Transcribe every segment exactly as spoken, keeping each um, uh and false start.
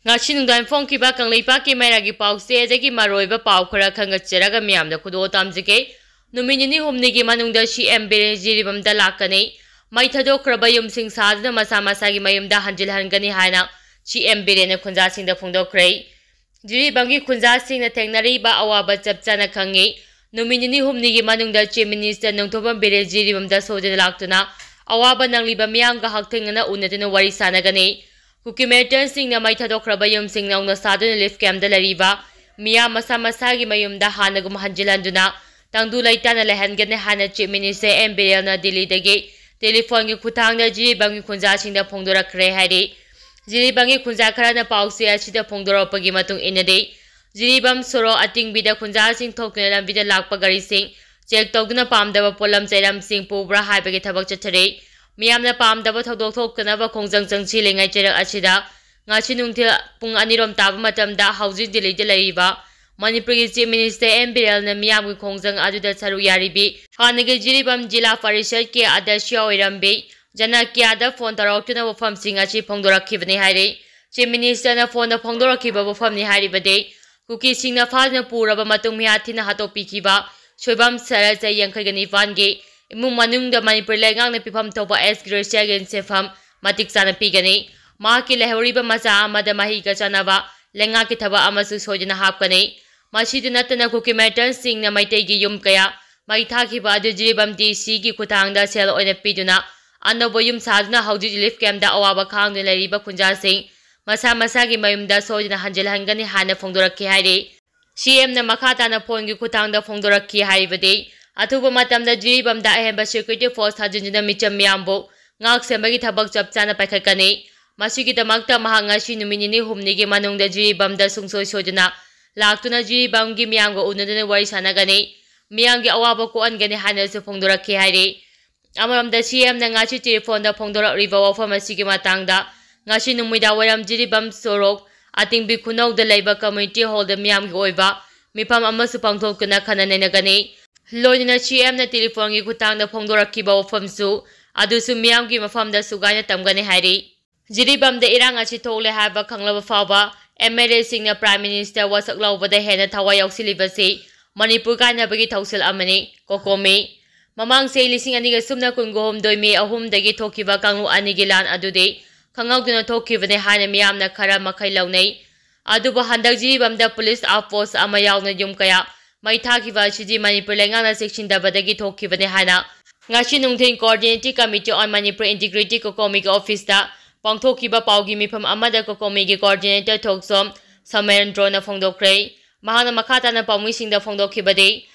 ꯉꯁꯤ ꯅꯨꯡꯗꯥꯡ ꯐꯣꯡꯈꯤꯕ ꯀꯪꯂꯩꯄꯥꯛꯀꯤ ꯃꯩꯔꯥꯒꯤ ꯄꯥꯎꯆꯦꯗꯒꯤ ꯃꯔꯨꯑꯣꯏꯕ ꯄꯥꯎ ꯈꯔ ꯈꯪꯒꯠꯆꯔꯒ ꯃꯤꯌꯥꯝꯗ ꯈꯨꯗꯣꯜ ꯇꯝꯖꯒꯦ꯫ ꯅꯨꯃꯤꯠ ꯅꯤꯅꯤ ꯍꯨꯝꯅꯤꯒꯤ ꯃꯅꯨꯡꯗ ꯁꯤ ꯑꯦꯝ ꯕꯤꯔꯦꯟ ꯖꯤꯔꯤꯕꯥꯝꯗ ꯂꯥꯛꯀꯅꯤ꯫ ꯃꯩ ꯊꯥꯗꯣꯛꯈ꯭ꯔꯕ ꯌꯨꯝꯁꯤꯡ ꯁꯥꯗꯨꯅ ꯃꯁꯥ ꯃꯁꯥꯒꯤ ꯃꯌꯨꯝꯗ ꯍꯟꯖꯤꯜꯍꯟꯒꯅꯤ ꯍꯥꯏꯅ ꯁꯤ ꯑꯦꯝ ꯕꯤꯔꯦꯟꯅ ꯈꯨꯟꯖꯥꯁꯤꯡꯗ ꯐꯣꯡꯗꯣꯛꯈ꯭ꯔꯦ꯫ ꯖꯤꯔꯤꯕꯥꯝꯒꯤ ꯈꯨꯟꯖꯥꯁꯤꯡꯅ ꯊꯦꯡꯅꯔꯤꯕ ꯑꯋꯥꯕ ꯆꯞ ꯆꯥꯅ ꯈꯪꯉꯤ꯫ ꯅꯨꯃꯤꯠ ꯅꯤꯅꯤ ꯍꯨꯝꯅꯤꯒꯤ ꯃꯅꯨꯡꯗ ꯆꯤꯐ ꯃꯤꯅꯤꯁꯇꯔ ꯅꯣꯡꯊꯣꯝꯕꯝ ꯕꯤꯔꯦꯟ ꯖꯤꯔꯤꯕꯥꯝꯗ ꯁꯣꯏꯗꯅ ꯂꯥꯛꯇꯨꯅ ꯑꯋꯥꯕ ꯅꯪꯂꯤꯕ ꯃꯤꯌꯥꯝꯒ ꯍꯛꯊꯦꯡꯅꯅ ꯎꯅꯗꯨꯅ ꯋꯥꯔꯤ ꯁꯥꯟꯅꯒꯅꯤ꯫ ꯀꯨꯀꯤ ꯃꯤꯂꯤꯇꯦꯟꯠꯁꯤꯡꯅ ꯃꯩ ꯊꯥꯗꯣꯛꯈ꯭ꯔꯕ ꯌꯨꯝꯁꯤꯡ ꯅꯧꯅ ꯁꯥꯗꯨꯅ ꯔꯤꯂꯤꯐ ꯀꯦꯝꯞꯇ ꯂꯩꯔꯤꯕ ꯃꯤꯌꯥꯝ ꯃꯁꯥ ꯃꯁꯥꯒꯤ ꯃꯌꯨꯝꯗ ꯍꯥꯟꯅꯒꯨꯝ ꯍꯟꯖꯤꯜꯍꯟꯗꯨꯅ ꯇꯪꯗꯨ ꯂꯩꯇꯥꯅ ꯂꯩꯍꯟꯒꯅꯤ ꯍꯥꯏꯅ ꯆꯤꯐ ꯃꯤꯅꯤꯁꯇꯔ ꯑꯦꯝ ꯕꯤꯔꯦꯟꯅ ꯗꯤꯜꯂꯤꯗꯒꯤ ꯇꯦꯂꯤꯐꯣꯟꯒꯤ ꯈꯨꯠꯊꯥꯡꯗ ꯖꯤꯔꯤꯕꯥꯝꯒꯤ ꯈꯨꯟꯖꯥꯁꯤꯡꯗ ꯐꯣꯡꯗꯣꯔꯛꯈ꯭ꯔꯦ ꯍꯥꯏꯔꯤ꯫ ꯖꯤꯔꯤꯕꯥꯝꯒꯤ ꯈꯨꯟꯖꯥ ꯈꯔꯅ ꯄꯥꯎꯆꯦ ꯑꯁꯤꯗ ꯐꯣꯡꯗꯣꯔꯛꯄꯒꯤ ꯃꯇꯨꯡ ꯏꯟꯅꯗꯤ, ꯖꯤꯔꯤꯕꯥꯝ ꯁꯣꯔꯣꯛ ꯑꯇꯤꯡꯕꯤꯗ ꯈꯨꯟꯖꯥꯁꯤꯡ ꯊꯣꯛꯇꯨꯅ ꯂꯝꯕꯤꯗ ꯂꯥꯛꯄ ꯒꯥꯔꯤꯁꯤꯡ ꯆꯦꯛ ꯇꯧꯗꯨꯅ ꯄꯥꯝꯗꯕ ꯄꯣꯠꯂꯝ ꯆꯩꯔꯝꯁꯤꯡ ꯄꯨꯕ꯭ꯔꯥ ꯍꯥꯏꯕꯒꯤ ꯊꯕꯛ ꯆꯠꯊꯔꯤ꯫ ꯃꯤꯌꯥꯝꯅ ꯄꯥꯝꯗꯕ ꯊꯧꯗꯣꯛ ꯊꯣꯛꯇꯅꯕ ꯈꯣꯡꯖꯪ ꯆꯪꯁꯤꯜꯂꯤꯉꯩ ꯆꯩꯔꯛ ꯑꯁꯤꯗ ꯉꯁꯤ ꯅꯨꯡꯊꯤꯜ ꯄꯨꯡ ꯑꯅꯤꯔꯣꯝ ꯇꯥꯕ ꯃꯇꯝꯗ ꯍꯧꯖꯤꯛ ꯗꯤꯜꯂꯤꯗ ꯂꯩꯔꯤꯕ ꯃꯅꯤꯄꯨꯔꯒꯤ ꯆꯤꯐ ꯃꯤꯅꯤꯁꯇꯔ ꯑꯦꯝ ꯕꯤꯔꯦꯟꯅ ꯃꯤꯌꯥꯝꯒꯤ ꯈꯣꯡꯖꯪ ꯑꯗꯨꯗ ꯁꯔꯨꯛ ꯌꯥꯔꯤꯕꯤ ꯍꯥꯟꯅꯒꯤ ꯖꯤꯔꯤꯕꯥꯝ ꯖꯤꯂꯥ ꯄꯔꯤꯁꯠꯀꯤ ꯑꯗ꯭ꯌꯛꯁ ꯑꯣꯏꯔꯝꯕꯤ ꯖꯅꯀ꯭ꯌꯥꯗ ꯐꯣꯟ ꯇꯧꯔꯛꯇꯨꯅ ꯋꯥꯐꯝꯁꯤꯡ ꯑꯁꯤ ꯐꯣꯡꯗꯣꯔꯛꯈꯤꯕꯅꯤ ꯍꯥꯏꯔꯤ꯫ ꯆꯤꯐ ꯃꯤꯅꯤꯁꯇꯔꯅ ꯐꯣꯟꯗ ꯐꯣꯡꯗꯣꯔꯛꯈꯤꯕ ꯋꯥꯐꯝꯅꯤ ꯍꯥꯏꯔꯤꯕꯗꯤ, ꯀꯨꯀꯤꯁꯤꯡꯅ ꯐꯥꯗꯨꯅ ꯄꯨꯔꯕ ꯃꯇꯨꯡ ꯃꯤꯍꯥꯠ ꯊꯤꯅ ꯍꯥꯠꯇꯣꯛꯄꯤꯈꯤꯕ ꯁꯣꯏꯕꯝ ꯁꯔ ꯆꯍꯤ ꯌꯥꯡꯈꯩꯒ ꯅꯤꯄꯥꯟꯒꯤ ꯏꯃꯨꯡ ꯃꯅꯨꯡꯗ ꯃꯅꯤꯄꯨꯔ ꯂꯩꯉꯥꯛꯅ ꯄꯤꯐꯝ ꯊꯣꯛꯄ ꯑꯦꯁ ꯒ꯭ꯔꯦꯁꯤꯌꯥꯒꯤ ꯁꯦꯟꯐꯝ ꯃꯇꯤꯛ ꯆꯥꯅ ꯄꯤꯒꯅꯤ꯫ ꯃꯍꯥꯛꯀꯤ ꯂꯩꯍꯧꯔꯤꯕ ꯃꯆꯥ ꯑꯃꯗ ꯃꯍꯩꯒ ꯆꯥꯟꯅꯕ ꯂꯩꯉꯥꯛꯀꯤ ꯊꯕꯛ ꯑꯃꯁꯨ ꯁꯣꯏꯗꯅ ꯍꯥꯞꯀꯅꯤ꯫ ꯃꯁꯤꯗ ꯅꯠꯇꯅ ꯀꯨꯀꯤ ꯃꯤꯂꯤꯇꯦꯟꯠꯁꯤꯡꯅ ꯃꯩꯇꯩꯒꯤ ꯌꯨꯝ ꯀꯌꯥ ꯃꯩ ꯊꯥꯈꯤꯕ ꯑꯗꯨ ꯖꯤꯔꯤꯕꯥꯝ ꯗꯤ ꯁꯤꯒꯤ ꯈꯨꯠꯊꯥꯡꯗ ꯁꯦꯜ ꯑꯣꯏꯅ ꯄꯤꯗꯨꯅ ꯑꯅꯧꯕ ꯌꯨꯝ ꯁꯥꯗꯨꯅ ꯍꯧꯖꯤꯛ ꯔꯤꯂꯤꯐ ꯀꯦꯝꯞꯇ ꯑꯋꯥꯕ ꯈꯥꯡꯗꯨꯅ ꯂꯩꯔꯤꯕ ꯈꯨꯟꯖꯥꯁꯤꯡ ꯃꯁꯥ ꯃꯁꯥꯒꯤ ꯃꯌꯨꯝꯗ ꯁꯣꯏꯗꯅ ꯍꯟꯖꯤꯜꯍꯟꯒꯅꯤ ꯍꯥꯏꯅ ꯐꯣꯡꯗꯣꯔꯛꯈꯤ ꯍꯥꯏꯔꯤ꯫ ꯁꯤ ꯑꯦꯝꯅ ꯃꯈꯥ ꯇꯥꯅ ꯐꯣꯟꯒꯤ ꯈꯨꯠꯊꯥꯡꯗ ꯐꯣꯡꯗꯣꯔꯛꯈꯤ ꯍꯥꯏꯔꯤꯕꯗꯤ, ꯑꯊꯨꯕ ꯃꯇꯝꯗ ꯖꯤꯔꯤꯕꯥꯝꯗ ꯑꯍꯦꯟꯕ ꯁꯦꯀ꯭ꯌꯨꯔꯤꯇꯤ ꯐꯣꯔꯁ ꯊꯥꯖꯤꯟꯗꯨꯅ ꯃꯤꯆꯝ ꯃꯤꯌꯥꯝꯕꯨ ꯉꯥꯛ ꯁꯦꯟꯕꯒꯤ ꯊꯕꯛ ꯆꯞ ꯆꯥꯅ ꯄꯥꯏꯈꯠꯀꯅꯤ꯫ ꯃꯁꯤꯒꯤꯗꯃꯛꯇ ꯃꯍꯥꯛ ꯉꯁꯤ ꯅꯨꯃꯤꯠ ꯅꯤꯅꯤ ꯍꯨꯝꯅꯤꯒꯤ ꯃꯅꯨꯡꯗ ꯖꯤꯔꯤꯕꯥꯝꯗ ꯁꯨꯡꯁꯣꯏ ꯁꯣꯏꯗꯅ ꯂꯥꯛꯇꯨꯅ ꯖꯤꯔꯤꯕꯥꯝꯒꯤ ꯃꯤꯌꯥꯝꯒ ꯎꯅꯗꯨꯅ ꯋꯥꯔꯤ ꯁꯥꯟꯅꯒꯅꯤ꯫ ꯃꯤꯌꯥꯝꯒꯤ ꯑꯋꯥꯕ ꯀꯣꯛꯍꯟꯒꯅꯤ ꯍꯥꯏꯅꯁꯨ ꯐꯣꯡꯗꯣꯔꯛꯈꯤ ꯍꯥꯏꯔꯤ꯫ ꯑꯃꯔꯣꯝꯗ ꯁꯤ ꯑꯦꯝꯅ ꯉꯁꯤ ꯇꯦꯂꯤꯐꯣꯟꯗ ꯐꯣꯡꯗꯣꯔꯛꯂꯤꯕ ꯋꯥꯐꯝ ꯑꯁꯤꯒꯤ ꯃꯇꯥꯡꯗ ꯉꯁꯤ ꯅꯨꯃꯤꯗꯥꯡ ꯋꯥꯏꯔꯝ ꯖꯤꯔꯤꯕꯥꯝ ꯁꯣꯔꯣꯛ ꯑꯇꯤꯡꯕꯤ ꯈꯨꯅꯧꯗ ꯂꯩꯕ ꯀꯝꯃ꯭ꯌꯨꯅꯤꯇꯤ ꯍꯣꯜꯗ ꯃꯤꯌꯥꯝꯒꯤ ꯑꯣꯏꯕ ꯃꯤꯐꯝ ꯑꯃꯁꯨ ꯄꯥꯡꯊꯣꯛꯇꯨꯅ ꯈꯟꯅ ꯅꯩꯅꯒꯅꯤ꯫ ꯂꯣꯏꯅꯅ ꯁꯤ ꯑꯦꯝꯅ ꯇꯦꯂꯤꯐꯣꯟꯒꯤ ꯈꯨꯠꯊꯥꯡꯗ ꯐꯣꯡꯗꯣꯔꯛꯈꯤꯕ ꯋꯥꯐꯝꯁꯨ ꯑꯗꯨꯁꯨ ꯃꯤꯌꯥꯝꯒꯤ ꯃꯐꯝꯗ ꯁꯨꯒꯥꯏꯅ ꯇꯝꯒꯅꯤ ꯍꯥꯏꯔꯤ꯫ ꯖꯤꯔꯤꯕꯥꯝꯗ ꯏꯔꯥꯡ ꯑꯁꯤ ꯊꯣꯛꯂꯦ ꯍꯥꯏꯕ ꯈꯪꯂꯕ ꯐꯥꯎꯕ ꯑꯦꯝ ꯑꯦꯜ ꯑꯦꯁꯤꯡꯅ ꯄ꯭ꯔꯥꯏꯝ ꯃꯤꯅꯤꯁꯇꯔ ꯋꯥꯁꯛ ꯂꯧꯕꯗ ꯍꯦꯟꯅ ꯊꯋꯥꯏ ꯌꯥꯎꯁꯤꯜꯂꯤꯕꯁꯤ ꯃꯅꯤꯄꯨꯔ ꯀꯥꯏꯅꯕꯒꯤ ꯊꯧꯁꯤꯜ ꯑꯃꯅꯤ꯫ ꯀꯣꯀꯣꯃꯤ꯫ ꯃꯃꯥꯡ ꯆꯍꯤ ꯂꯤꯁꯤꯡ ꯑꯅꯤꯒ ꯁꯨꯞꯅ ꯀꯨꯟꯒ ꯍꯨꯝꯗꯣꯏ ꯃꯦ ꯑꯍꯨꯝꯗꯒꯤ ꯊꯣꯛꯈꯤꯕ ꯀꯥꯡꯂꯨꯞ ꯑꯅꯤꯒꯤ ꯂꯥꯟ ꯑꯗꯨꯗꯤ ꯈꯪꯍꯧꯗꯅ ꯊꯣꯛꯈꯤꯕꯅꯤ ꯍꯥꯏꯅ ꯃꯤꯌꯥꯝꯅ ꯈꯔ ꯃꯈꯩ ꯂꯧꯅꯩ꯫ ꯑꯗꯨꯕꯨ ꯍꯟꯗꯛ ꯖꯤꯔꯤꯕꯥꯝꯗ ꯄꯨꯂꯤꯁ ꯑꯥꯎꯠ ꯄꯣꯁ ꯑꯃ ꯌꯥꯎꯅ ꯌꯨꯝ ꯀꯌꯥ ꯃꯩ ꯊꯥꯈꯤꯕ ꯑꯁꯤꯗꯤ ꯃꯅꯤꯄꯨꯔ ꯂꯩꯉꯥꯛꯅ ꯆꯦꯛꯁꯤꯟꯗꯕꯗꯒꯤ ꯊꯣꯛꯈꯤꯕꯅꯤ ꯍꯥꯏꯅ ꯉꯁꯤ ꯅꯨꯡꯊꯤꯜ Coordinating Committee on Manipur Integrity ꯀꯣꯀꯣꯃꯤꯒꯤ ꯑꯣꯐꯤꯁꯇ ꯄꯥꯡꯊꯣꯛꯈꯤꯕ ꯄꯥꯎꯒꯤ ꯃꯤꯐꯝ ꯑꯃꯗ ꯀꯣꯀꯣꯃꯤꯒꯤ ꯀꯣꯑꯣꯔꯗꯤꯅꯦꯇꯔ ꯊꯣꯛꯆꯣꯝ ꯁꯃꯔꯦꯟꯗ꯭ꯔꯣꯅ ꯐꯣꯡꯗꯣꯛꯈ꯭ꯔꯦ꯫ ꯃꯍꯥꯛꯅ ꯃꯈꯥ ꯇꯥꯅ ꯄꯥꯎꯃꯤꯁꯤꯡꯗ ꯐꯣꯡꯗꯣꯛꯈꯤꯕꯗꯤ,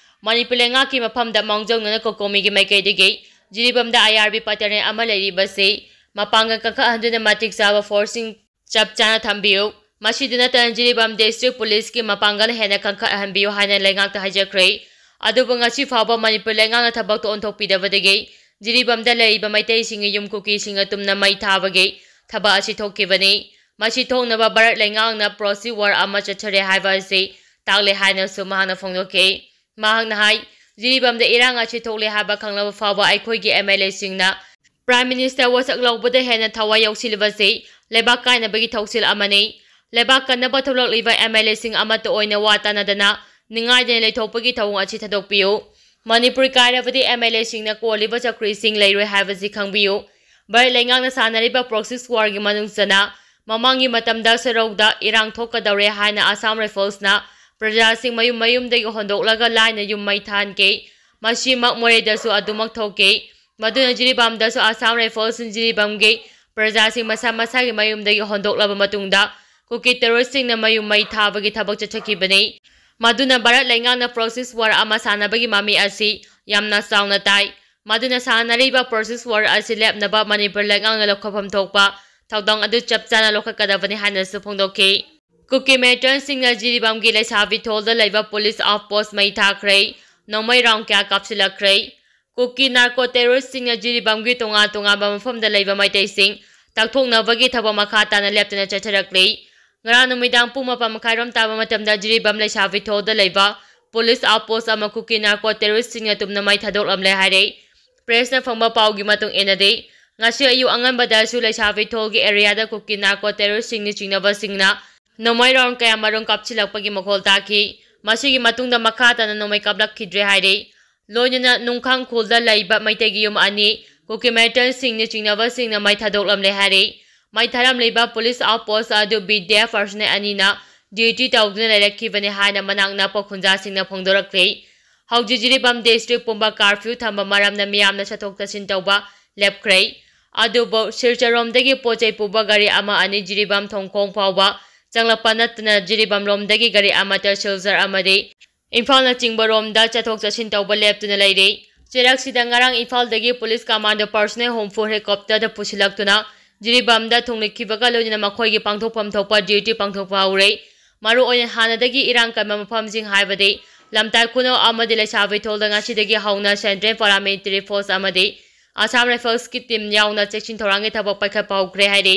ꯃꯅꯤꯄꯨꯔ ꯂꯩꯉꯥꯛꯀꯤ ꯃꯐꯝꯗ ꯃꯥꯡꯖꯧꯅꯅ ꯀꯣꯀꯣꯃꯤꯒꯤ ꯃꯥꯏꯀꯩꯗꯒꯤ ꯖꯤꯔꯤꯕꯥꯝꯗ ꯑꯥꯏ ꯑꯥꯔ ꯕꯤ ꯕꯦꯇꯥꯂꯤꯌꯟ ꯑꯃ ꯂꯩꯔꯤꯕꯁꯤ ꯃꯄꯥꯡꯒꯜ ꯀꯟꯈꯠꯍꯟꯗꯨꯅ ꯃꯇꯤꯛ ꯆꯥꯕ ꯐꯣꯔꯁꯁꯤꯡ ꯆꯞ ꯆꯥꯅ ꯊꯝꯕꯤꯌꯨ꯫ ꯃꯁꯤꯗ ꯅꯠꯇꯅ ꯖꯤꯔꯤꯕꯥꯝ ꯗꯤꯁꯇ꯭ꯔꯤꯛ ꯄꯨꯂꯤꯁꯀꯤ ꯃꯄꯥꯡꯒꯜ ꯍꯦꯟꯅ ꯀꯟꯈꯠꯍꯟꯕꯤꯌꯨ ꯍꯥꯏꯅ ꯂꯩꯉꯥꯛꯇ ꯍꯥꯏꯖꯈ꯭ꯔꯦ꯫ ꯑꯗꯨꯕꯨ ꯉꯁꯤ ꯐꯥꯎꯕ ꯃꯅꯤꯄꯨꯔ ꯂꯩꯉꯥꯛꯅ ꯊꯕꯛꯇ ꯑꯣꯟꯊꯣꯛꯄꯤꯗꯕꯗꯒꯤ ꯖꯤꯔꯤꯕꯥꯝꯗ ꯂꯩꯔꯤꯕ ꯃꯩꯇꯩꯁꯤꯡꯒꯤ ꯌꯨꯝ ꯀꯨꯀꯤꯁꯤꯡꯅ ꯇꯨꯝꯅ ꯃꯩ ꯊꯥꯕꯒꯤ ꯊꯕꯛ ꯑꯁꯤ ꯊꯣꯛꯈꯤꯕꯅꯤ꯫ ꯃꯁꯤ ꯊꯣꯛꯅꯕ ꯚꯥꯔꯠ ꯂꯩꯉꯥꯛꯅ ꯄ꯭ꯔꯣꯛꯁꯤ ꯋꯥꯔ ꯑꯃ ꯆꯠꯊꯔꯦ ꯍꯥꯏꯕ ꯑꯁꯤ ꯇꯥꯛꯂꯦ ꯍꯥꯏꯅꯁꯨ ꯃꯍꯥꯛꯅ ꯐꯣꯡꯗꯣꯛꯈꯤ꯫ ꯃꯍꯥꯛꯅ ꯍꯥꯏ, ꯖꯤꯔꯤꯕꯥꯝꯗ ꯏꯔꯥꯡ ꯑꯁꯤ ꯊꯣꯛꯂꯦ ꯍꯥꯏꯕ ꯈꯪꯂꯕ ꯐꯥꯎꯕ ꯑꯩꯈꯣꯏꯒꯤ ꯑꯦꯝ ꯑꯦꯜ ꯑꯦꯁꯤꯡꯅ ꯄ꯭ꯔꯥꯏꯝ ꯃꯤꯅꯤꯁꯇꯔ ꯋꯥꯁꯛ ꯂꯧꯕꯗ ꯍꯦꯟꯅ ꯊꯋꯥꯏ ꯌꯥꯎꯁꯤꯜꯂꯤꯕꯁꯤ ꯂꯩꯕꯥꯛ ꯀꯥꯏꯅꯕꯒꯤ ꯊꯧꯁꯤꯜ ꯑꯃꯅꯤ꯫ ꯂꯩꯕꯥꯛ ꯀꯟꯅꯕ ꯊꯣꯛꯂꯛꯂꯤꯕ ꯑꯦꯝ ꯑꯦꯜ ꯑꯦꯁꯤꯡ ꯑꯃꯠꯇ ꯑꯣꯏꯅ ꯋꯥ ꯇꯥꯅꯗꯅ ꯅꯤꯡꯉꯥꯏꯗꯅ ꯂꯩꯊꯣꯛꯄꯒꯤ ꯊꯧꯑꯣꯡ ꯑꯁꯤ ꯊꯥꯗꯣꯛꯄꯤꯌꯨ꯫ ꯃꯅꯤꯄꯨꯔ ꯀꯥꯏꯔꯕꯗꯤ ꯑꯦꯝ ꯑꯦꯜ ꯑꯦꯁꯤꯡꯅ ꯀꯣꯜꯂꯤꯕ ꯆꯀ꯭ꯔꯤꯁꯤꯡ ꯂꯩꯔꯣꯏ ꯍꯥꯏꯕꯁꯤ ꯈꯪꯕꯤꯌꯨ꯫ ꯚꯥꯔꯠ ꯂꯩꯉꯥꯛꯅ ꯁꯥꯟꯅꯔꯤꯕ ꯄ꯭ꯔꯣꯛꯁꯤ ꯋꯥꯔꯒꯤ ꯃꯅꯨꯡ ꯆꯟꯅ ꯃꯃꯥꯡꯒꯤ ꯃꯇꯝꯗ ꯁꯦꯔꯧꯗ ꯏꯔꯥꯡ ꯊꯣꯛꯀꯗꯧꯔꯦ ꯍꯥꯏꯅ ꯑꯁꯥꯝ ꯔꯥꯏꯐꯜꯁꯅ ꯄ꯭ꯔꯖꯥꯁꯤꯡ ꯃꯌꯨꯝ ꯃꯌꯨꯝꯗꯒꯤ ꯍꯣꯟꯗꯣꯛꯂꯒ ꯂꯥꯏꯅ ꯌꯨꯝ ꯃꯩ ꯊꯥꯍꯟꯈꯤ꯫ ꯃꯁꯤꯃꯛ ꯃꯣꯔꯦꯗꯁꯨ ꯑꯗꯨꯃꯛ ꯊꯣꯛꯈꯤ꯫ ꯃꯗꯨꯅ ꯖꯤꯔꯤꯕꯥꯝꯗꯁꯨ ꯑꯁꯥꯝ ꯔꯥꯏꯐꯜꯁꯅ ꯖꯤꯔꯤꯕꯥꯝꯒꯤ ꯄ꯭ꯔꯖꯥꯁꯤꯡ ꯃꯁꯥ ꯃꯁꯥꯒꯤ ꯃꯌꯨꯝꯗꯒꯤ ꯍꯣꯟꯗꯣꯛꯂꯕ ꯃꯇꯨꯡꯗ ꯀꯨꯀꯤ ꯇꯦꯔꯣꯔꯤꯁꯁꯤꯡꯅ ꯃꯌꯨꯝ ꯃꯩ ꯊꯥꯕꯒꯤ ꯊꯕꯛ ꯆꯠꯊꯈꯤꯕꯅꯤ꯫ ꯃꯗꯨꯅ ꯚꯥꯔꯠ ꯂꯩꯉꯥꯛꯅ ꯄ꯭ꯔꯣꯛꯁꯤ ꯋꯥꯔ ꯑꯃ ꯁꯥꯟꯅꯕꯒꯤ ꯃꯃꯤ ꯑꯁꯤ ꯌꯥꯝꯅ ꯆꯥꯎꯅ ꯇꯥꯏ꯫ ꯃꯗꯨꯅ ꯁꯥꯟꯅꯔꯤꯕ ꯄ꯭ꯔꯣꯛꯁꯤ ꯋꯥꯔ ꯑꯁꯤ ꯂꯦꯞꯅꯕ ꯃꯅꯤꯄꯨꯔ ꯂꯩꯉꯥꯛꯅ ꯂꯧꯈꯠꯐꯝ ꯊꯣꯛꯄ ꯊꯧꯗꯥꯡ ꯑꯗꯨ ꯆꯞ ꯆꯥꯅ ꯂꯧꯈꯠꯀꯗꯕꯅꯤ ꯍꯥꯏꯅꯁꯨ ꯐꯣꯡꯗꯣꯛꯈꯤ꯫ ꯀꯨꯀꯤ ꯃꯤꯂꯤꯇꯦꯟꯠꯁꯤꯡꯅ ꯖꯤꯔꯤꯕꯥꯝꯒꯤ ꯂꯩꯁꯥꯕꯤ ꯊꯣꯜꯗ ꯂꯩꯕ ꯄꯨꯂꯤꯁ ꯑꯥꯎꯠ ꯄꯣꯁ ꯃꯩ ꯊꯥꯈ꯭ꯔꯦ꯫ ꯅꯣꯡꯃꯩ ꯔꯥꯎꯟ ꯀꯌꯥ ꯀꯥꯞꯁꯤꯜꯂꯛꯈ꯭ꯔꯦ꯫ ꯀꯨꯀꯤ ꯅꯥꯔꯀꯣ ꯇꯦꯔꯣꯔꯤꯁꯁꯤꯡꯅ ꯖꯤꯔꯤꯕꯥꯝꯒꯤ ꯇꯣꯉꯥꯟ ꯇꯣꯉꯥꯟꯕ ꯃꯐꯝꯗ ꯂꯩꯕ ꯃꯩꯇꯩꯁꯤꯡ ꯇꯥꯛꯊꯣꯛꯅꯕꯒꯤ ꯊꯕꯛ ꯃꯈꯥ ꯇꯥꯅ ꯂꯦꯞꯇꯅ ꯆꯠꯊꯔꯛꯂꯤ꯫ ꯉꯔꯥꯡ ꯅꯨꯃꯤꯗꯥꯡ ꯄꯨꯡ ꯃꯥꯄꯟ ꯃꯈꯥꯏꯔꯣꯝ ꯇꯥꯕ ꯃꯇꯝꯗ ꯖꯤꯔꯤꯕꯥꯝ ꯂꯩꯁꯥꯕꯤ ꯊꯣꯜꯗ ꯂꯩꯕ ꯄꯨꯂꯤꯁ ꯑꯥꯎꯠ ꯄꯣꯁ ꯑꯃ ꯀꯨꯀꯤ ꯅꯥꯔꯀꯣ ꯇꯦꯔꯣꯔꯤꯁꯁꯤꯡꯅ ꯇꯨꯝꯅ ꯃꯩ ꯊꯥꯗꯣꯛꯂꯝꯂꯦ ꯍꯥꯏꯔꯦ꯫ ꯄ꯭ꯔꯦꯁꯅ ꯐꯪꯕ ꯄꯥꯎꯒꯤ ꯃꯇꯨꯡ ꯏꯟꯅꯗꯤ, ꯉꯁꯤ ꯑꯌꯨꯛ ꯑꯉꯟꯕꯗꯁꯨ ꯂꯩꯁꯥꯕꯤꯊꯣꯜꯒꯤ ꯑꯦꯔꯤꯌꯥꯗ ꯀꯨꯀꯤ ꯅꯥꯔꯀꯣ ꯇꯦꯔꯣꯔꯤꯁꯁꯤꯡꯅ ꯆꯤꯡꯅꯕꯁꯤꯡꯅ ꯅꯣꯡꯃꯩ ꯔꯥꯎꯟ ꯀꯌꯥꯃꯔꯨꯝ ꯀꯥꯞꯁꯤꯜꯂꯛꯄꯒꯤ ꯃꯈꯣꯜ ꯇꯥꯈꯤ꯫ ꯃꯁꯤꯒꯤ ꯃꯇꯨꯡꯗ ꯃꯈꯥ ꯇꯥꯅ ꯅꯣꯡꯃꯩ ꯀꯥꯞꯂꯛꯈꯤꯗ꯭ꯔꯦ ꯍꯥꯏꯔꯤ꯫ ꯂꯣꯏꯅꯅ ꯅꯨꯡꯈꯥꯡ ꯈꯨꯜꯗ ꯂꯩꯕ ꯃꯩꯇꯩꯒꯤ ꯌꯨꯝ ꯑꯅꯤ ꯀꯨꯀꯤ ꯃꯤꯂꯤꯇꯦꯟꯠꯁꯤꯡꯅ ꯆꯤꯡꯅꯕꯁꯤꯡꯅ ꯃꯩ ꯊꯥꯗꯣꯛꯂꯝꯂꯦ ꯍꯥꯏꯔꯤ꯫ ꯃꯩ ꯊꯥꯔꯝꯂꯤꯕ ꯄꯨꯂꯤꯁ ꯑꯥꯎꯠꯄꯣꯁ ꯑꯗꯨ ꯕꯤ ꯗꯤ ꯑꯦꯐ ꯄꯔꯁꯣꯅꯦꯜ ꯑꯅꯤꯅ ꯗ꯭ꯌꯨꯇꯤ ꯇꯧꯗꯨꯅ ꯂꯩꯔꯛꯈꯤꯕꯅꯤ ꯍꯥꯏꯅ ꯃꯅꯥꯛ ꯅꯛꯄ ꯈꯨꯟꯖꯥꯁꯤꯡꯅ ꯐꯣꯡꯗꯣꯔꯛꯂꯤ꯫ ꯍꯧꯖꯤꯛ ꯖꯤꯔꯤꯕꯥꯝ ꯗꯤꯁꯇ꯭ꯔꯤꯛ ꯄꯨꯝꯕ ꯀꯥꯔꯐ꯭ꯌꯨ ꯊꯝꯕ ꯃꯔꯝꯅ ꯃꯤꯌꯥꯝꯅ ꯆꯠꯊꯣꯛ ꯆꯠꯁꯤꯟ ꯇꯧꯕ ꯂꯦꯞꯈ꯭ꯔꯦ꯫ ꯑꯗꯨꯕꯨ ꯁꯤꯜꯆꯔꯔꯣꯝꯗꯒꯤ ꯄꯣꯠ ꯆꯩ ꯄꯨꯕ ꯒꯥꯔꯤ ꯑꯃ ꯑꯅꯤ ꯖꯤꯔꯤꯕꯥꯝ ꯊꯣꯡꯈꯣꯡ ꯐꯥꯎꯕ ꯆꯪꯂꯛꯄ ꯅꯠꯇꯅ ꯖꯤꯔꯤꯕꯥꯝꯂꯣꯝꯗꯒꯤ ꯒꯥꯔꯤ ꯑꯃꯠꯇ ꯁꯤꯜꯆꯔ ꯑꯃꯗꯤ ꯏꯝꯐꯥꯜꯅꯆꯤꯡꯕ ꯔꯣꯝꯗ ꯆꯠꯊꯣꯛ ꯆꯠꯁꯤꯟ ꯇꯧꯕ ꯂꯦꯞꯇꯨꯅ ꯂꯩꯔꯤ꯫ ꯆꯩꯔꯛꯁꯤꯗ ꯉꯔꯥꯡ ꯏꯝꯐꯥꯜꯗꯒꯤ police commando personnel home for ꯍꯦꯂꯤꯀꯣꯞꯇꯔꯗ ꯄꯨꯁꯤꯜꯂꯛꯇꯨꯅ ꯖꯤꯔꯤꯕꯥꯝꯗ ꯊꯨꯡꯂꯛꯈꯤꯕꯒ ꯂꯣꯏꯅꯅ ꯃꯈꯣꯏꯒꯤ ꯄꯥꯡꯊꯣꯛꯐꯝ ꯊꯣꯛꯄ ꯗ꯭ꯌꯨꯇꯤ ꯄꯥꯡꯊꯣꯛꯄ ꯍꯧꯔꯦ꯫ ꯃꯔꯨꯑꯣꯏꯅ ꯍꯥꯟꯅꯗꯒꯤ ꯏꯔꯥꯡ ꯀꯟꯕ ꯃꯐꯝꯁꯤꯡ ꯍꯥꯏꯕꯗꯤ ꯂꯝꯇꯥꯏ ꯈꯨꯅꯧ ꯑꯃꯗꯤ ꯂꯩꯁꯥꯕꯤꯊꯣꯜꯗ ꯉꯁꯤꯗꯒꯤ ꯍꯧꯅ ꯁꯦꯟꯇ꯭ꯔꯦꯜ ꯄꯥꯔꯥꯃꯤꯂꯤꯇꯔꯤ ꯐꯣꯔꯁ ꯑꯃꯗꯤ ꯑꯁꯥꯝ ꯔꯥꯏꯐꯜꯁꯀꯤ ꯇꯤꯝ ꯌꯥꯎꯅ ꯆꯦꯛꯁꯤꯟ ꯊꯧꯔꯥꯡꯒꯤ ꯊꯕꯛ ꯄꯥꯏꯈꯠꯄ ꯍꯧꯈ꯭ꯔꯦ ꯍꯥꯏꯔꯤ꯫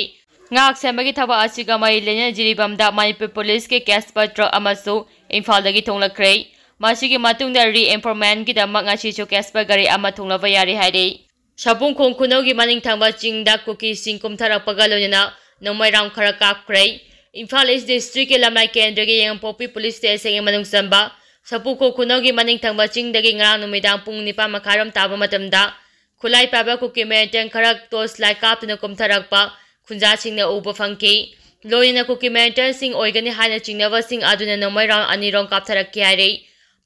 ꯉꯥꯛ ꯁꯦꯟꯕꯒꯤ ꯊꯕꯛ ꯑꯁꯤꯒ ꯃꯔꯤ ꯂꯩꯅꯅ ꯖꯤꯔꯤꯕꯥꯝꯗ ꯃꯅꯤꯄꯨꯔ ꯄꯨꯂꯤꯁꯀꯤ ꯀꯦꯁꯄꯔ ꯇ꯭ꯔꯛ ꯑꯃꯁꯨ ꯏꯝꯐꯥꯜꯗꯒꯤ ꯊꯣꯡꯂꯛꯈ꯭ꯔꯦ꯫ ꯃꯁꯤꯒꯤ ꯃꯇꯨꯡꯗ ꯔꯤꯑꯦꯟꯐꯣꯔꯁꯃꯦꯟꯠꯀꯤꯗꯃꯛ ꯉꯁꯤꯁꯨ ꯀꯦꯁꯄꯔ ꯒꯥꯔꯤ ꯑꯃ ꯊꯣꯡꯂꯕ ꯌꯥꯔꯤ ꯍꯥꯏꯔꯤ꯫ ꯁꯄꯨ ꯈꯣꯡ ꯈꯨꯅꯧꯒꯤ ꯃꯅꯤꯡ ꯊꯪꯕ ꯆꯤꯡꯗ ꯀꯨꯀꯤꯁꯤꯡ ꯀꯨꯝꯊꯔꯛꯄꯒ ꯂꯣꯏꯅꯅ ꯅꯣꯡꯃꯩ ꯔꯥꯎꯟ ꯈꯔ ꯀꯥꯞꯈ꯭ꯔꯦ꯫ ꯏꯝꯐꯥꯜ ꯏꯁ ꯗꯤꯁꯇ꯭ꯔꯤꯛꯀꯤ ꯂꯝꯂꯥꯏ ꯀꯦꯟꯗ꯭ꯔꯒꯤ ꯌꯦꯡꯉꯝꯄꯣꯛꯄꯤ ꯄꯨꯂꯤꯁ ꯁ꯭ꯇꯦꯁꯟꯒꯤ ꯃꯅꯨꯡ ꯆꯟꯕ ꯁꯄꯨ ꯈꯣꯡ ꯈꯨꯅꯧꯒꯤ ꯃꯅꯤꯡ ꯊꯪꯕ ꯆꯤꯡꯗꯒꯤ ꯉꯔꯥꯡ ꯅꯨꯃꯤꯗꯥꯡ ꯄꯨꯡ ꯅꯤꯄꯥꯟ ꯃꯈꯥꯏꯔꯣꯝ ꯇꯥꯕ ꯃꯇꯝꯗ ꯈꯨꯠꯂꯥꯏ ꯄꯥꯏꯕ ꯀꯨꯀꯤ ꯃꯤꯂꯤꯇꯦꯟꯠ ꯈꯔ ꯇꯣꯔꯆ ꯂꯥꯏꯠ ꯀꯥꯞꯇꯨꯅ ꯀꯨꯝꯊꯔꯛꯄ ꯈꯨꯟꯖꯥꯁꯤꯡꯅ ꯎꯕ ꯐꯪꯈꯤ꯫ ꯂꯣꯏꯅꯅ ꯀꯨꯀꯤ ꯃꯤꯂꯤꯇꯦꯟꯠꯁꯤꯡ ꯑꯣꯏꯒꯅꯤ ꯍꯥꯏꯅ ꯆꯤꯡꯅꯕꯁꯤꯡ ꯑꯗꯨꯅ ꯅꯣꯡꯃꯩ ꯔꯥꯎꯟ ꯑꯅꯤꯔꯣꯝ ꯀꯥꯞꯊꯔꯛꯈꯤ ꯍꯥꯏꯔꯤ꯫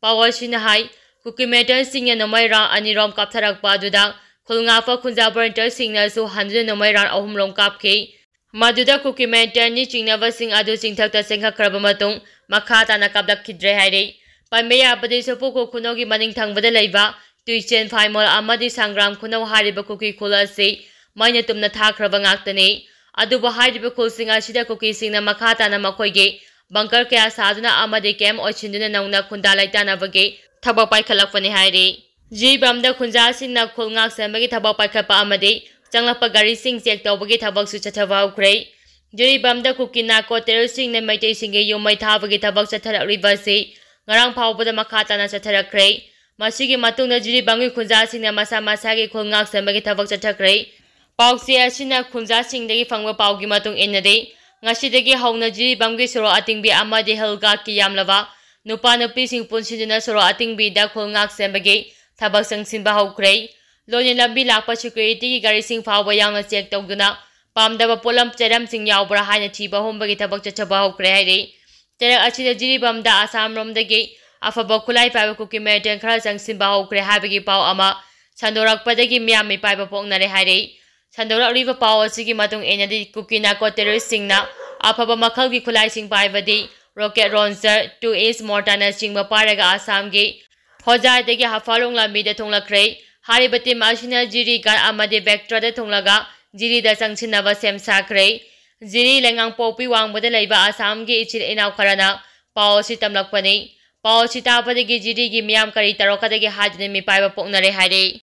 ꯄꯥꯋꯔꯁꯤꯅ ꯍꯥꯏ, ꯀꯨꯀꯤ ꯃꯤꯂꯤꯇꯦꯟꯠꯁꯤꯡꯅ ꯅꯣꯡꯃꯩ ꯔꯥꯎꯟ ꯑꯅꯤꯔꯣꯝ ꯀꯥꯞꯊꯔꯛꯄ ꯑꯗꯨꯗ ꯈꯨꯜ ꯉꯥꯛꯄ ꯈꯨꯟꯖꯥ ꯚꯣꯂꯨꯟꯇꯤꯌꯔꯁꯤꯡꯅꯁꯨ ꯍꯟꯗꯨꯅ ꯅꯣꯡꯃꯩ ꯔꯥꯎꯟ ꯑꯍꯨꯝꯔꯣꯝ ꯀꯥꯞꯈꯤ꯫ ꯃꯗꯨꯗ ꯀꯨꯀꯤ ꯃꯤꯂꯤꯇꯦꯟꯠꯅꯤ ꯆꯤꯡꯅꯕꯁꯤꯡ ꯑꯗꯨ ꯆꯤꯡꯊꯛꯇ ꯆꯦꯟꯈꯠꯈ꯭ꯔꯕ ꯃꯇꯨꯡ ꯃꯈꯥ ꯇꯥꯅ ꯀꯥꯞꯂꯛꯈꯤꯗ꯭ꯔꯦ ꯍꯥꯏꯔꯤ꯫ ꯄꯟꯕ ꯌꯥꯕꯗꯤ, ꯁꯄꯨ ꯈꯣꯡ ꯈꯨꯅꯧꯒꯤ ꯃꯅꯤꯡ ꯊꯪꯕꯗ ꯂꯩꯕ ꯇꯨꯏꯆꯦꯟ, ꯐꯥꯏꯃꯣꯜ ꯑꯃꯗꯤ ꯁꯪꯒ꯭ꯔꯥꯝ ꯈꯨꯅꯧ ꯍꯥꯏꯔꯤꯕ ꯀꯨꯀꯤ ꯈꯨꯜ ꯑꯁꯤ ꯃꯩꯅ ꯇꯨꯝꯅ ꯊꯥꯈ꯭ꯔꯕ ꯉꯥꯛꯇꯅꯤ꯫ ꯑꯗꯨꯕꯨ ꯍꯥꯏꯔꯤꯕ ꯈꯨꯜꯁꯤꯡ ꯑꯁꯤꯗ ꯀꯨꯀꯤꯁꯤꯡꯅ ꯃꯈꯥ ꯇꯥꯅ ꯃꯈꯣꯏꯒꯤ ꯕꯪꯀꯔ ꯀꯌꯥ ꯁꯥꯗꯨꯅ ꯑꯃꯗꯤ ꯀꯦꯝꯞ ꯑꯣꯏꯁꯤꯟꯗꯨꯅ ꯅꯧꯅ ꯈꯨꯟꯗꯥ ꯂꯩꯇꯥꯅꯕꯒꯤ ꯊꯕꯛ ꯄꯥꯏꯈꯠꯂꯛꯄꯅꯤ ꯍꯥꯏꯔꯤ꯫ ꯖꯤꯔꯤꯕꯥꯝꯗ ꯈꯨꯟꯖꯥꯁꯤꯡꯅ ꯈꯨꯜ ꯉꯥꯛ ꯁꯦꯟꯕꯒꯤ ꯊꯕꯛ ꯄꯥꯏꯈꯠꯄ ꯑꯃꯗꯤ ꯆꯪꯂꯛꯄ ꯒꯥꯔꯤꯁꯤꯡ ꯆꯦꯛ ꯇꯧꯕꯒꯤ ꯊꯕꯛꯁꯨ ꯆꯠꯊꯕ ꯍꯧꯈ꯭ꯔꯦ꯫ ꯖꯤꯔꯤꯕꯥꯝꯗ ꯀꯨꯀꯤ ꯅꯥꯔꯀꯣ ꯇꯦꯔꯣꯔꯤꯁꯁꯤꯡꯅ ꯃꯩꯇꯩꯁꯤꯡꯒꯤ ꯌꯨꯝ ꯃꯩ ꯊꯥꯕꯒꯤ ꯊꯕꯛ ꯆꯠꯊꯔꯛꯂꯤꯕ ꯑꯁꯤ ꯉꯔꯥꯡ ꯐꯥꯎꯕꯗ ꯃꯈꯥ ꯇꯥꯅ ꯆꯠꯊꯔꯛꯈ꯭ꯔꯦ꯫ ꯃꯁꯤꯒꯤ ꯃꯇꯨꯡꯗ ꯖꯤꯔꯤꯕꯥꯝꯒꯤ ꯈꯨꯟꯖꯥꯁꯤꯡꯅ ꯃꯁꯥ ꯃꯁꯥꯒꯤ ꯈꯨꯜ ꯉꯥꯛ ꯁꯦꯟꯕꯒꯤ ꯊꯕꯛ ꯆꯠꯊꯈ꯭ꯔꯦ꯫ ꯄꯥꯎꯆꯦ ꯑꯁꯤꯅ ꯈꯨꯟꯖꯥꯁꯤꯡꯗꯒꯤ ꯐꯪꯕ ꯄꯥꯎꯒꯤ ꯃꯇꯨꯡ ꯏꯟꯅꯗꯤ, ꯉꯁꯤꯗꯒꯤ ꯍꯧꯅ ꯖꯤꯔꯤꯕꯥꯝꯒꯤ ꯁꯣꯔꯣꯛ ꯑꯇꯤꯡꯕꯤ ꯑꯃꯗꯤ ꯍꯦꯜꯊ ꯒꯥꯔꯗꯀꯤ ꯌꯥꯝꯂꯕ ꯅꯨꯄꯥ ꯅꯨꯄꯤꯁꯤꯡ ꯄꯨꯟꯁꯤꯟꯗꯨꯅ ꯁꯣꯔꯣꯛ ꯑꯇꯤꯡꯕꯤꯗ ꯈꯨꯜ ꯉꯥꯛ ꯁꯦꯝꯕꯒꯤ ꯊꯕꯛ ꯆꯪꯁꯤꯟꯕ ꯍꯧꯈ꯭ꯔꯦ꯫ ꯂꯣꯏꯅ ꯂꯝꯕꯤ ꯂꯥꯛꯄ ꯁꯦꯀ꯭ꯌꯨꯔꯤꯇꯤꯒꯤ ꯒꯥꯔꯤꯁꯤꯡ ꯐꯥꯎꯕ ꯌꯥꯎꯅ ꯆꯦꯛ ꯇꯧꯗꯨꯅ ꯄꯥꯝꯗꯕ ꯄꯣꯠꯂꯝ ꯆꯩꯔꯝꯁꯤꯡ ꯌꯥꯎꯕ꯭ꯔꯥ ꯍꯥꯏꯅ ꯊꯤꯕ ꯍꯨꯝꯕꯒꯤ ꯊꯕꯛ ꯆꯠꯊꯕ ꯍꯧꯈ꯭ꯔꯦ ꯍꯥꯏꯔꯤ꯫ ꯆꯩꯔꯛ ꯑꯁꯤꯗ ꯖꯤꯔꯤꯕꯥꯝꯗ ꯑꯁꯥꯝ ꯔꯣꯝꯗꯒꯤ ꯑꯐꯕ ꯈꯨꯠꯂꯥꯏ ꯄꯥꯏꯕ ꯀꯨꯀꯤ ꯃꯤꯂꯤꯇꯦꯟ ꯈꯔ ꯆꯪꯁꯤꯟꯕ ꯍꯧꯈ꯭ꯔꯦ ꯍꯥꯏꯕꯒꯤ ꯄꯥꯎ ꯑꯃ ꯁꯟꯗꯣꯔꯛꯄꯗꯒꯤ ꯃꯤꯌꯥꯝ ꯃꯤꯄꯥꯏꯕ ꯄꯣꯛꯅꯔꯦ ꯍꯥꯏꯔꯤ꯫ ꯁꯟꯗꯣꯔꯛꯂꯤꯕ ꯄꯥꯎ ꯑꯁꯤꯒꯤ ꯃꯇꯨꯡ ꯏꯟꯅꯗꯤ, ꯀꯨꯀꯤ ꯅꯥꯔꯀꯣ ꯇꯦꯔꯣꯔꯤꯁꯁꯤꯡꯅ ꯑꯐꯕ ꯃꯈꯜꯒꯤ ꯈꯨꯠꯂꯥꯏꯁꯤꯡ ꯄꯥꯏꯕꯗꯤ ꯔꯣꯀꯦꯠ ꯂꯣꯟꯆꯔ, ꯇꯨ ꯏꯟꯆ ꯃꯣꯔꯇꯥꯔꯅꯆꯤꯡꯕ ꯄꯥꯏꯔꯒ ꯑꯁꯥꯝꯒꯤ ꯍꯣꯖꯥꯏꯗꯒꯤ ꯍꯐꯥꯂꯣꯡ ꯂꯝꯕꯤꯗ ꯊꯨꯡꯂꯛꯈ꯭ꯔꯦ꯫ ꯍꯥꯏꯔꯤꯕ ꯇꯤꯝ ꯑꯁꯤꯅ ꯖꯤꯔꯤ ꯒꯥꯔꯗ ꯑꯃꯗꯤ ꯕꯦꯛꯇ꯭ꯔꯗ ꯊꯨꯡꯂꯒ ꯖꯤꯔꯤꯗ ꯆꯪꯁꯤꯟꯅꯕ ꯁꯦꯝ ꯁꯥꯈ꯭ꯔꯦ꯫ ꯖꯤꯔꯤ ꯂꯩꯉꯥꯡꯄꯣꯛꯄꯤ ꯋꯥꯡꯃꯗ ꯂꯩꯕ ꯑꯁꯥꯝꯒꯤ ꯏꯆꯤꯜ ꯏꯅꯥꯎ ꯈꯔꯅ ꯄꯥꯎ ꯑꯁꯤ ꯇꯝꯂꯛꯄꯅꯤ꯫ ꯄꯥꯎ ꯑꯁꯤ ꯇꯥꯕꯗꯒꯤ ꯖꯤꯔꯤꯒꯤ ꯃꯤꯌꯥꯝ ꯀꯔꯤ ꯇꯧꯔꯛꯀꯗꯒꯦ ꯍꯥꯏꯗꯨꯅ ꯃꯤꯄꯥꯏꯕ ꯄꯣꯛꯅꯔꯦ ꯍꯥꯏꯔꯤ꯫